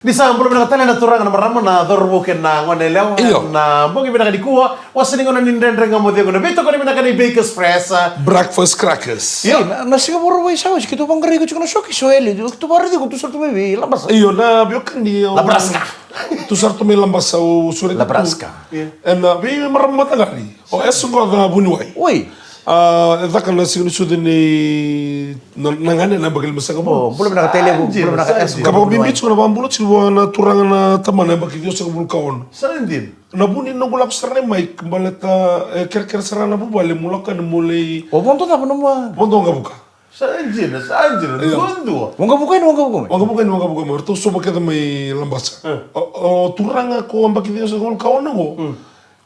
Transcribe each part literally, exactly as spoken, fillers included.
Ni sa bula vinaka tale na turaga, na marama, na cauravou kei na goneyalewa. Io. Na bogi vinaka nikua, wasa ni gauna ni Dredre Ga Mo Cegu, na veitokoni vinaka ni Bakers Fresh. Breakfast crackers. Io. Ei, na, na siga Vakarauwai sa oti, keitou vaqarai iko tiko na soki, so eli, keitou vakaraici iko tu sara tu mai vei Labasa. Io, na veiwekani, au Nebraska. Tu sara tu mai Labasa, au sureti tu. Nebraska. Io. Ena veimarama mataqali. O Esu qo na vuniwai. Oi. A, e caka na siga ni sucu ni na, na gane na yabaki limasagavulu. O, bula vinaka Tailevu, bula vinaka Esu. Ka vakabibi tiko na vakabula tiko vua na turaga na tamana yabaki ciwasagavulu ka ono. Sa dina. Na vu ni noqu lako sara mai, baleta, e, kerekere sara na vuvale, meu lako yani meu lai. O vodo cava nomu a? Vodo Waqavuka. Sa dina, sa dina. Io. Duadua. Waqavuka yani, Waqavuka mai? Waqavuka yani, Waqavuka mai. Ratou sobu kece mai Labasa. E. O, o turaga ko yabaki ciwasagavulu ka ono qo. Mm.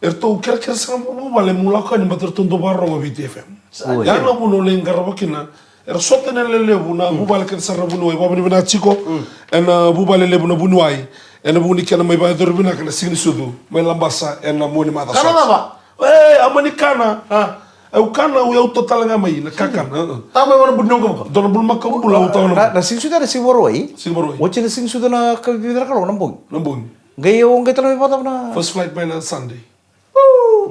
Eratou kerekere sara na vuvale meu lako yani, baleta eratou dau vakarorogo Viti F M. Sa dina. Ya na vuna au lai qarava kina. Era sota na lelevu na vuvale kece sara na vuniwai, vakavinavinaka tiko. Mm. Ena vuvale levu na vuniwai. Ena vuku ni kena mai vakayacori vinaka na siga ni sucu mai Labasa ena mua ni macawa sa oti. Kana cava? E, a mani kana. A. Au kana, au yau to tale ga mai na kakana. Tau mai vua na bulu ni Waqavuka. Dua na bulumakau bula au tau na. Na, na siga ni sucu, na siga Vakarauwai? Siga Vakarauwai. Oti na siga ni sucu na ka vica na kaloko na bogi. Na bogi. Qai au qai tale mai vakacava na first flight mai na Sunday.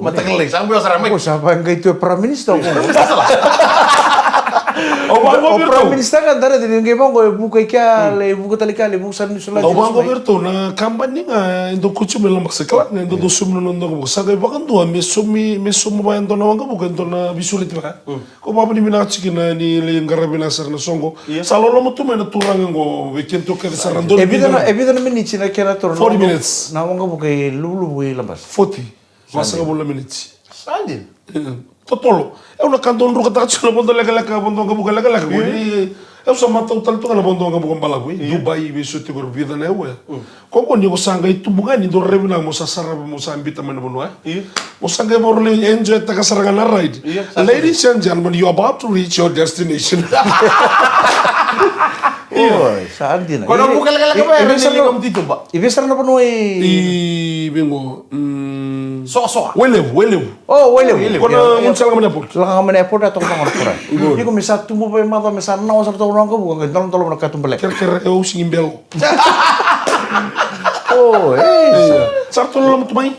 Matakala lai, sa bula sara mai. Ko sa vaqai tu e Prime Minister. Au vaqo vei iratou. Prime Minister ga dara dini qai vaqo e vuka i kea, lai vuka tale i kea, lai vuka sara ni sula. Au vaqo vei iratou na kabani ga e dau kauti mai Labasa, kila ga e dau dau saumi na noda Waqavuka. Sa qai vakadua me saumi, me saumi vaya e dua na Waqavuka, e dua na veisureti vaya. Ko vakavinavinaka tiko kina ni lai qaravi vinaka sara na soqo. Io. Sa loloma tu mai na turaga qo vei kedatou kece sara na donu. E vica na, e vica na miniti na kena toro na Waqavuka i Luvuluvu i Labasa? Forty. Vasagavulu na miniti. Sa dina. Io. Totolo. Au na ka dau drukataka tiko na vodo lekaleka, vodo Waqavuka lekaleka. Io. Ni, au sa matau tale tu ga na vodo Waqavuka balavu, e. Io. Dubai, veiso tiko era vica na yaua. Mm. Ko qo ni ko sa qai tubu ga ni dau rairai vinaka mo sa sarava mo sa biuta mai na vanua, e? Io. Mo sa qai vakarau lai enjoy taka sara ga na ride. Io, sa. Ladies and gentlemen, you are about to reach your destination. Io. Oi, sa dina. Ko na vuka lekaleka mai, e, e, e vei sara na vanua i, i vei qo, mm, Soasoa. Wailevu, Wailevu. O, Wailevu. Ko na gaunisala ga mai na airport. Lako ga mai na airport, a toka ga na kura. Iko me sa tubu vei macawa, me sa nawa sara toka na Waqavuka, qai doladola na katu baleka. Kerekere, e usi ni belo. O, e. Sa ratou loloma tu mai.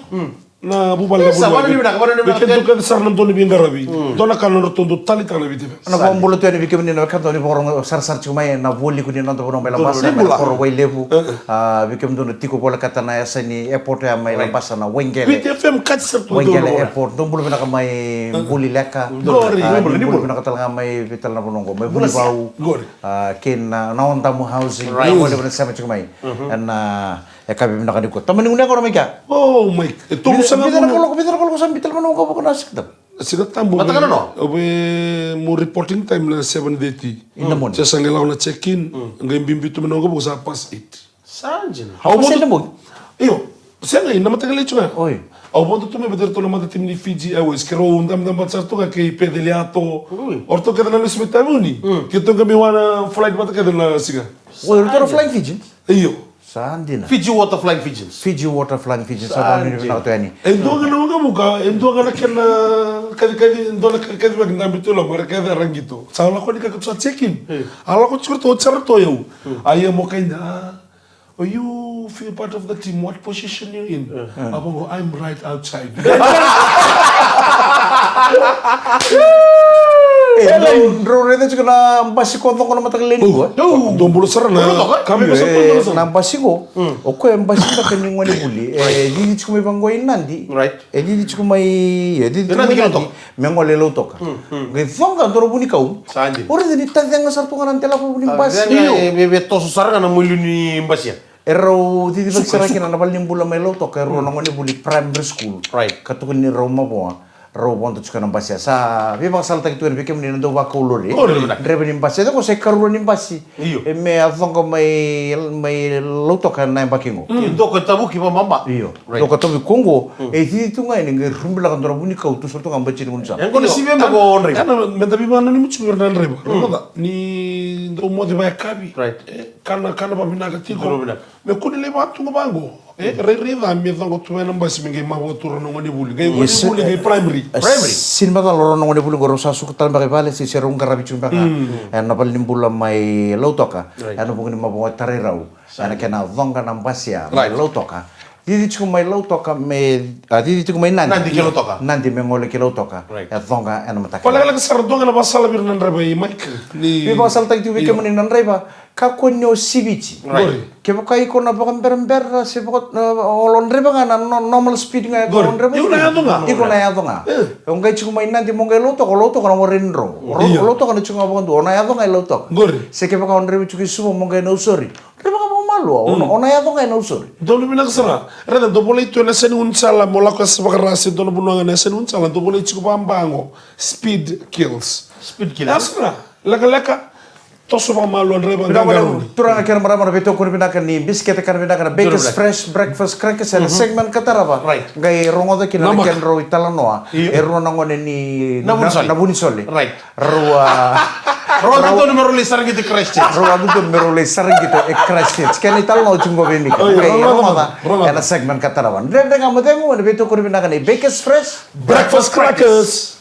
Na vuvale na vuvale. Vei kedatou kece sara na dau ni veiqaravi. Dua na ka na ratou dau taleitaka na Viti F M. Na vakabula tu yani vei kemuni na wekada ni vakarorogo sarasara tiko mai ena vualiku ni noda vanua mai Labasa, mai na koro Wailevu. A, vei kemudou na tiko volekata na yasa ni airport ya mai Labasa na Waiqele. Viti F M kati sara tu. Waiqele Airport. Dou bula vinaka mai Bulileka. Qori. A, ni bula vinaka tale ga mai vei tale na vanua qo, mai Vunivau. Qori. A, kei na, na Odamu Housing. Right. Vua na sema tiko mai. Ena, e, ka vei vinaka ni ko. Tamani gunu yaqona mai kea. O, mai. E tolu sa na kaloko, vica na kaloko sa biuta mai na Waqavuka na Siga Tabu. Siga Tabu. Mataka na noa? Au vei, meu reporting time na seven thirty. In the morning. Sa qai lako na check in. Qai biubiu tu mai na Waqavuka sa past eight. Sa dina. Au vodo tu mai. Io. Sega, ena mataka lailai tu ga. Oi. Au vodo tu mai vei iratou na matatimi ni Fiji Airways. Keirau dabedabe sara tu ga kei Peceli Ato. Oi. O ratou kece na lesu mai Taveuni. Keitou qai mai vua na flight vata kece na siga. Oi, o ratou na Flying Fijians? Io. Sa dina. Fiji Water Flying Fijians. Fiji Water Flying Fijians. Sa dina. Sa vakavinavinaka tu yani. E dua ga na Waqavuka, e dua ga na kena kacikaci, e dua na kacikaci vaka dabe tu e loma, era kece era qito. Sa lako ni ka keitou sa check in. A lako tiko ratou, oti sara ratou o yau. A ia mo kaina, "Oh, you feel part of the team. What position you in?" A vaqo, "I'm right outside." E, drau, drau raica tiko na basi ko coqa na mataka lailai nikua. Dou bula sara na kami, e, na basi qo. O koya e basi beka ni gonevuli. E cici tiko mai vaqo i Nadi. Right. E cici tiko mai, e cici tiko mai Nadi. Me gole i Lautoka. Qai coqa dua na vunikau. Sa dina. O raica ni tacega sara tu ga na delavu ni basi. Tacega, io. E, e, e toso sara ga na muilu ni basi ya. Erau cicivaki sara kina na valenibula mai Lautoka, e rua na gonevuli primary school. Right. Ka tukuni rau mavoa, rau vodo tiko na basi ya. Sa veivakasalataki tu yani vei kemuni na dau vakau lori. Lori. Draiva ni basi. E caka sa ikarua ni basi. Io. E me a coqa mai, mai Lautoka na yabaki qo. E dua ko tavuki vamama. Io. Right. Dua ko tavuki qo. E cici tu ga yani qai rubilaka dua na vunikau tu sara tu ga bati ni gunu sa. E qo na sivi me ko draiva. Ena, me da veivakananumi tiko vei ira na draiva. Ni dau moce vakayakavi. Right. E, kana, kana vakavinaka tiko. Kana vakavinaka. Me kua ni lai vakatuqa vaqo. E rairai ca me coqa tu ena basi me qai mavoa tu rau na gone vuli, qai gone vuli, qai primary. Primary. Sini macala rau na gone vuli qo rau sa suka tale beka i vale se rau qaravi tiko beka ena vale ni bula mai Lautoka. Ena vuku ni mavoa tarai rau ena kena coqa na basi ya mai Lautoka. Cici tiko mai Lautoka me, a, cici tiko mai Nadi. Nadi me gole ki Lautoka. E coqa ena mataka. Lekaleka sara, dua ga na vakasala vei ira na draiva, i Mike. Ni vakasalataki tiko vei kemuni na draiva. Kakua ni o siviti. Kevaka iko na vakaberabera se vaka, o lo draiva ga na normal speed ga, iko na yaco ga. Iko na yaco ga. O qai tiko mai Nadi mo qai Lautoka, o Lautoka na warai ni dro. O Lautoka na tiko ga vakadua, o na yaco ga i Lautoka. Se kevaka o draiva tiko i Suva mo qai Nausori, draiva ga vakamalua, o na yaco ga i Nausori. Donu vinaka sara. Raica, dou volai tu ena yasa ni gaunisala mo lako yasa vakara se dua na vanua ga ena yasa ni gaunisala, dou volai tiko vabaqo. Speed kills. Speed kills. Yasa na lekaleka. Toso vakamalua, draiva qaqarauni. Turaga kei na marama, na veitokoni vinaka ni bisikete kana vinaka na Bakers Fresh Breakfast Crackers ena segment ka tarava. Qai rogoca kina na kedrau italanoa e rua na gone ni Navunisole. Rau a, rau a dodonu me rau lai sara qito e Christchurch. Rau a dodonu me rau lai sara qito e Christchurch. Kena italanoa tiko qo vei Mika. Qai rogoca ena segment ka tarava. Dredre Ga Mo Cegu ena veitokoni vinaka ni Bakers Fresh Breakfast Crackers.